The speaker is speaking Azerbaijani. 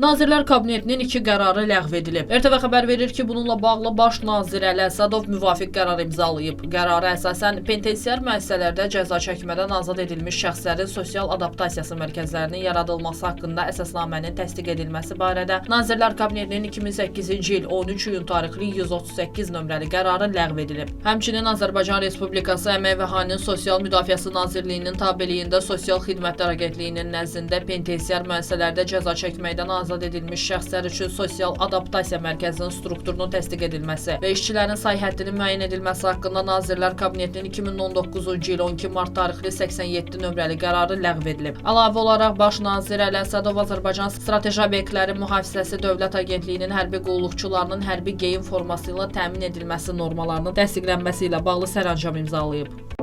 Nazirlər Kabinetinin iki qərarı ləğv edilib. RTV xəbər verir ki, bununla bağlı Baş nazir Əli Əsədov müvafiq qərar imzalayıb. Qərara əsasən penitensiar müəssisələrdə cəza çəkmədən azad edilmiş şəxslərin sosial adaptasiyası mərkəzlərinin yaradılması haqqında əsasnamənin təsdiq edilməsi barədə Nazirlər Kabinetinin 2008-ci il 13 iyun tarixli 138 nömrəli qərarı ləğv edilib. Həmçinin Azərbaycan Respublikası Əmək və Əhalinin Sosial Müdafiəsi Nazirliyinin tabeliyində Sosial Xidmətlər Agentliyinin nəzdində penitensiar müəssisələrdə cəza çəkməkdən azad edilmiş şəxslər üçün sosial adaptasiya mərkəzinin strukturunun təsdiq edilməsi və işçilərin say həddinin müəyyən edilməsi haqqında Nazirlər Kabinetinin 2019-cu il 12 mart tarixli 87 nömrəli qərarı ləğv edilib. Əlavə olaraq Baş nazir Əli Əsədov Azərbaycan Strateji Obyektlərin Mühafizəsi Dövlət Agentliyinin hərbi qulluqçularının hərbi geyim forması ilə təmin edilməsi normalarının təsdiqlənməsi ilə bağlı sərəncam imzalayıb.